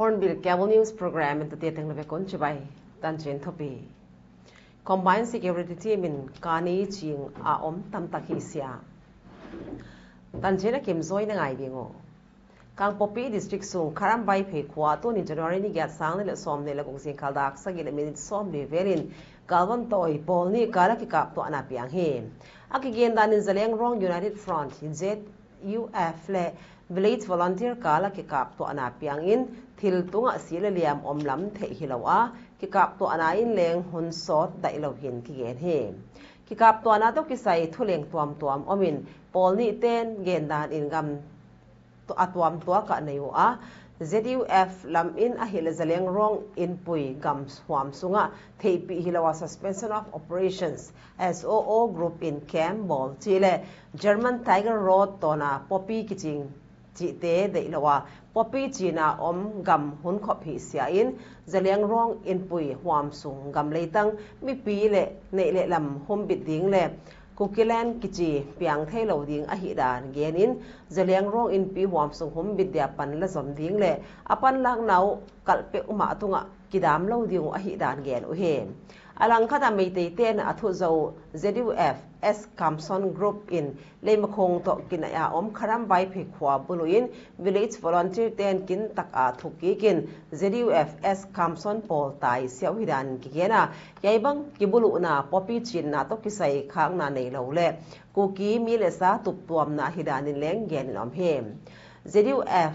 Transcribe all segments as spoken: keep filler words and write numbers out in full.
Hornbill Cable News Program in tate teng love kon chibai. Tanchin thupi. Combined Security Team in kani ching a om tamtak hi sia. Tanchin a kimjoi na ngai ding o. Kangpokpi District sung Kharam Vaiphei khua tuni January ni giat, sang ni le som ni le gup, jingkah dak sagi le minute som ni velin galvon toi pawl ni kala kikaptuahna piang hi. A kigen danin Zeliangrong United Front, Z U F le Village Volunteer kala kikaptuahna piang in thil tunga si le liam om lam thei hilou a, kikaptuahna in leng hun sot dailou hin kigen hi. Kikaptuahna toh kisai thuleng tuamtuam om in pawl ni ten gen danin gam a tuamtuak a nei u a, Z U F lam in ahile Zeliangrong Inpui gam huam sunga theipih hilou a Suspension of Operations, S O O group in camp bawl chih le German Tiger Road tona poppy kiching chihte deilou a, poppy china om gam hun khop hi sia in, Zeliangrong Inpui huam sung gam leitang mipi le neih le lam humbit ding le Kukiland kichi piang theilou ding ahi dan gen in, Zeliangrong Inpui huam sung humbit dia pan la zom ding le a panlakna u kalpeh uma tunga kidam lou ding u ahi dan gen u hi. A langkhat a Meitei ten a thu zo Z U F S Kamson Group in Leimakhong toh kinai a om Kharam Vaiphei khua bulu in Village Volunteer ten kin tak a thukik in Z U F S Kamson pawl tai siau hi dan kigen a, hiai bang kibuluhna poppy chinna toh kisai khakna neilou le Kuki mi le sa tuptuamna hi danin leng gen in om hi. Z U F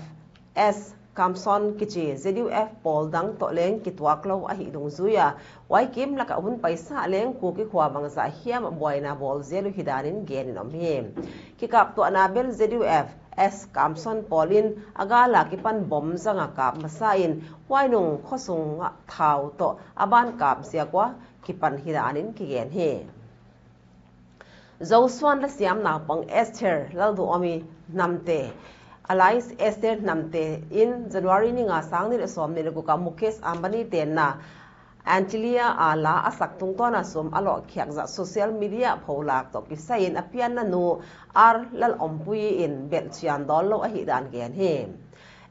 S Kamson kichi Z U F pawl dang toh leng kituak lou ahi dungjuia, huai kim laka hun paisa leng Kuki khua bangzah hiam buaina bawl zel u hi danin gen in om hi. Kikaptuahna bel Z U F S Kamson pawl in a gala kipan bom zanga kap masa in huai nung khosunga thau toh a ban kap ziak ua kipan hi danin kigen hi. Zosuan lasiam naupang Esther Lalduhomi Hnamte, alias Esther Hnamte in January ni nga, sang ni le som ni le gup a Mukesh Ambani tenna Antilia a la a sak tungtawn a sum a loh khiak zah social media pholak toh kisai in a pianna nu R Lalompui in belhchian dawl lou ahi dan gen hi.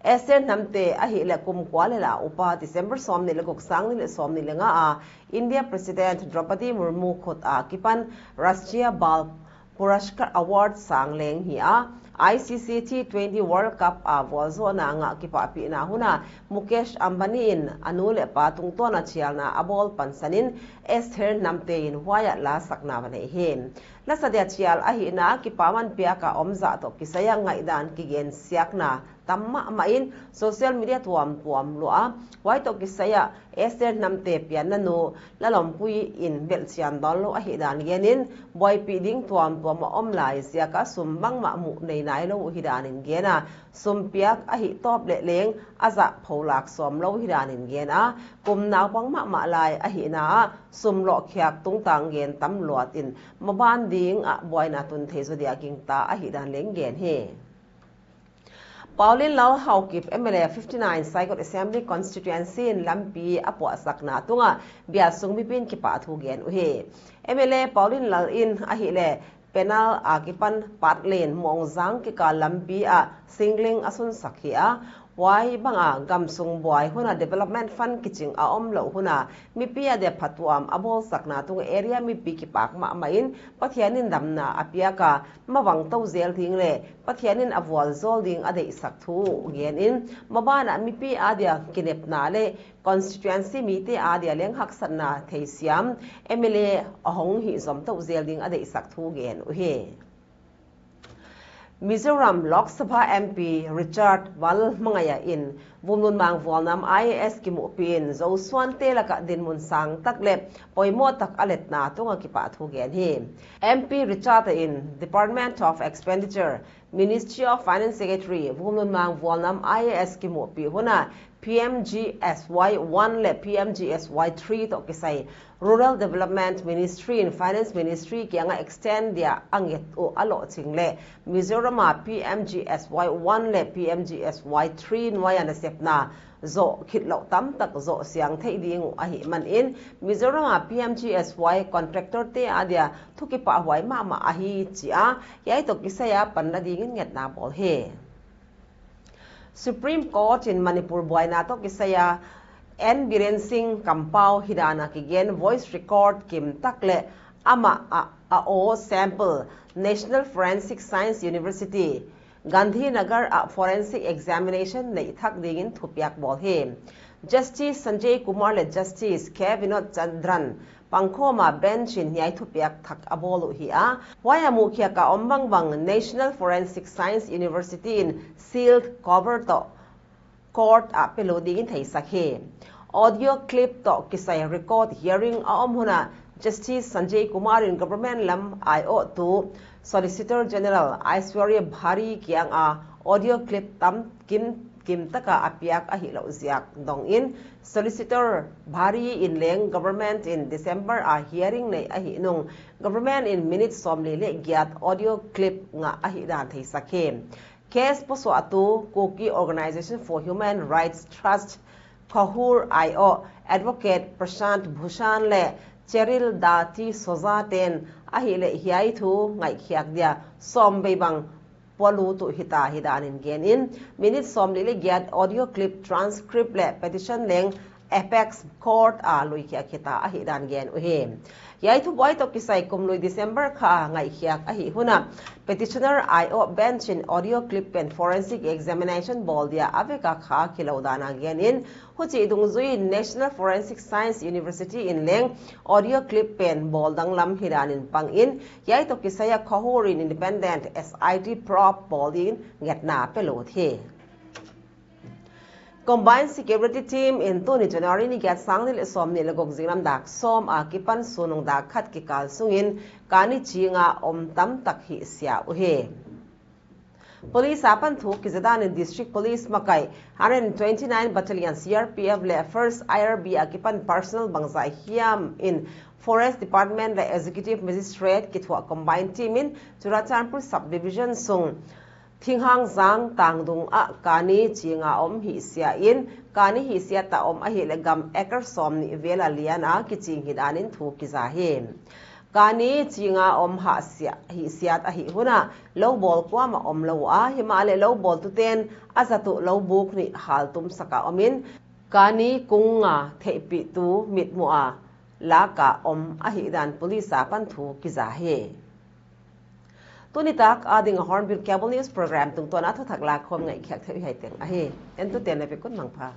Esther Hnamte ahile kum kua le la upa December som ni le gup, sang ni le som ni le nga a India President Draupadi Murmu khut a kipan Rashtriya Bal Puraskar Award sang leng hi a, I C C T twenty World Cup a vualzohna ngah kipahpihna hun a Mukesh Ambani in a nu le pa tungtawn a chialna a bawl pansan in Esther Hnamte in huai a la sakna va nei hi. Lasa dia chial ahihna a kipaman piak a om zah toh kisai a ngaihdan kigen siakna tam mahmah in social media tuamtuam lua a, huai toh kisai a Esther Hnamte pianna nu Lalompui in belhchian dawl lou ahi dan gen in, buaipih ding tuamtuam a om lai ziak a sum bangmah muh nei nailou u hi danin gen a, sum piak ahi tawp le leng a zah pholak sawm lou hi danin gen a, kum naupang mahmah lai ahihna a sum loh khiak tungtang gen tam luat in maban ding a buaina tun thei zaw dia gingta ahi dan leng gen hi. Paulin Lal Haokip M L A fifty nine Saikot Assembly Constituency in lampi a puahsakna tunga bialsung mipin kipah thu gen uhi. M L A Paulin Lal in ahile panel a kipan Patlen Mongjang kikal lampi a singling a sunsak hi a, huai banga gamsung buai huna development fund kiching a om lou huna mipi a dia phatuam a bawlsakna tunga area mipi kipak mahmah in Pathian in damna a piak a, mavang tou zel ding le Pathian in a vualzawl ding a deihsak thu gen in, maban a mipi a dia kinepna le constituency mite a dia leng haksatna theisiam M L A a hong hih zom tou zel ding a deihsak thu gen uhi. Mizoram Lok Sabha M P Richard Lalhmangaiya in Vumlunmang Vualnam I A S kimuhpi in Zosuante laka dinmun sang tak le poimoh tak a letna tunga kipah thu gen hi. M P Richard in Department of Expenditure, Ministry of Finance Secretary, Vumlunmang Vualnam I A S kimuhpi huna P M G S Y one le P M G S Y three toh kisai Rural Development Ministry in Finance Ministry kianga extend dia anget u alo ching le Mizoram a P M G S Y one le P M G S Y three nuaia nasepna zo khit lo tamtak zo siang thei ding u ahi man in Mizoram a P M G S Y contractor te adia thukipah huai mama ahi chia hiai toh kisai a panna dingin ngetna bol hi. Supreme Court in Manipur buaina toh kisai a N Biren Singh kampau hidana kigen voice record kimtak le ama a, a aw sample National Forensic Science University Gandhinagar a forensic examination neithak dingin thupiak bol hi. Justice Sanjay Kumar le Justice K Vinod Chandran pangkhoma bench in hiai thupiak thak abol u hi a, huaia mukhia a om bangbang National Forensic Science University in sealed cover toh court a pelo dingin theisak hi. Audio clip toh kisai record hearing a om huna Justice Sanjay Kumar in government lam aiawhtu Solicitor General Aishwarya Bhari kianga audio clip tam kim kimtaka apiak ahilouh ziak dongin Solicitor Bhari in leng government in December a hearing nei ahi nung government in minute somli le giat audio clip ngah ahidan theisak hi. Case posuahtu Kuki Organization for Human Rights Trust Kohur aiawh Advocate Prashant Bhushan le Cheryl D'Souza ten ahileh hiai thu ngaikhiak dia sombei bang polutu hita hidanin genin minute somli le giat audio clip transcript le petition leng Apex Court a luikhiak hita ahidan gen uhi. Hiai thubuai toh kisai kumlui December kha ngaikhiak ahi huna petitioner aiawh bench in audio clip pen forensic examination bol dia aveka kha khilou dana genin huchi dungzui National Forensic Science University in leng audio clip pen bol danglam hidanin pangin hiai toh kisai a Kohur in independent S I T probe bol dingin ngetna pelo hi. Combined Security Team in tuni January ni giat sangni le somni le guk zinglam dak som a kipan sunung dak khat kikal sungin kani chinga om tamtak hisia uhi. Police a pan thu kizadan in District Police makai hundred twenty-nine Battalion C R P F le First I R B a kipan personnel bangzah hiam in Forest Department le Executive Magistrate kithuah combined team in Churachandpur Subdivision sung Thinghang Zang tangdung a kani chinga om hisia in, kani hisia ta om ahileh gam acre somni vela lian a kiching hidanin thu kiza hi. Kani chinga om hisia, hisia ahi huna lou bol kuama om lou a, himahleh lou bol tuten azatu lou buk ni haltum saka omin, kani kunga theihpi tu mitmu a laka om ahidan police a pan thu kiza hi. Tuni tak a ding a Hornbill Cable News Program tungtawn a thuthak lakhom ngaikhiak thei u hiai teng ahi. Entuten le vekun mangpha.